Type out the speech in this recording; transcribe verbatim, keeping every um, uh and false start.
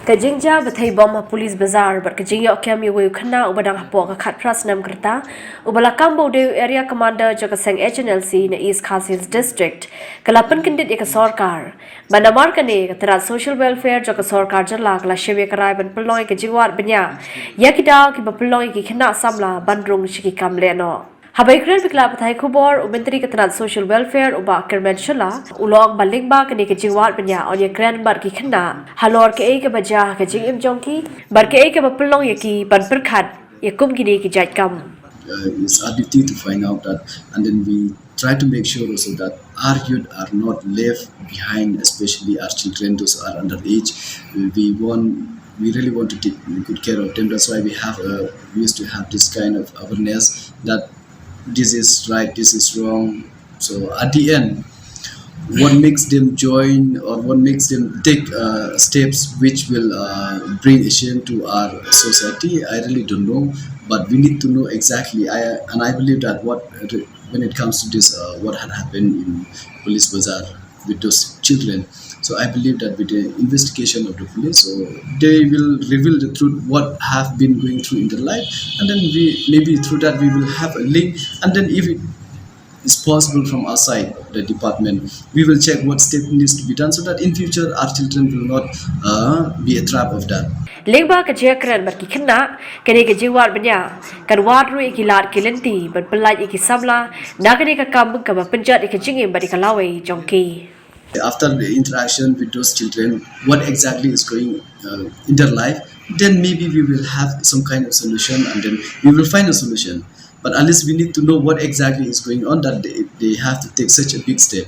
Ka jingjia ba thei bom ha Police Bazar bad ka jingïoh kem ïa uwei u khynnah uba dang hapoh ka khatphra snem ka rta, uba la kam ba u dei u Area Commander jong ka seng H N L C na East Khasi Hills District, ka la pynkyndit ïa ka sorkar. Bad namar kane, ka tnad Social Welfare jong ka sorkar jylla ka la shim ïa ka rai ban pynlong ïa ka jingwad bniah ïa ki daw kiba pynlong ïa ki khynnah samla ban rung sha ki kam lehnoh. Haba ïakren bad ki lad pathai khubor, u Myntri ka tnad Social Welfare u Bah Kyrmen Shylla u la ong ba lyngba kane ka jingwad bniah yn ïakren bad ki khynnah halor kaei kaba jia ha ka jingim jong ki bad kaei kaba pynlong ïa ki ban pyrkhat ïa kum kine ki jait kam. Uh, it's our duty to find out that, and then we try to make sure also that our youth are not left behind, especially our children, those who are underage. We want, we really want to take good care of them. That's why we have, uh, we used to have this kind of awareness that this is right, this is wrong. So at the end, what makes them join or what makes them take, uh, steps which will, uh, bring a shame to our society, I really don't know. But we need to know exactly. I, and I believe that what, when it comes to this, uh, what had happened in Police Bazar with those children, so I believe that with the investigation of the police, so they will reveal the truth what have been going through in their life, and then we, maybe through that we will have a link, and then if it is possible from our side, the department, we will check what step needs to be done so that in future our children will not, uh, be a trap of that. Lyngba ka jingïakren bad ki khynnah, kane ka jingwad bniah kan wad ruh ïa ki lad ki lynti ban pyllait ïa ki samla na kane ka kam kaba pynjot ïa ka jingim bad ïa ka lawei jong ki. After the interaction with those children, what exactly is going, uh, in their life, then maybe we will have some kind of solution, and then we will find a solution. But at least we need to know what exactly is going on that they, they have to take such a big step.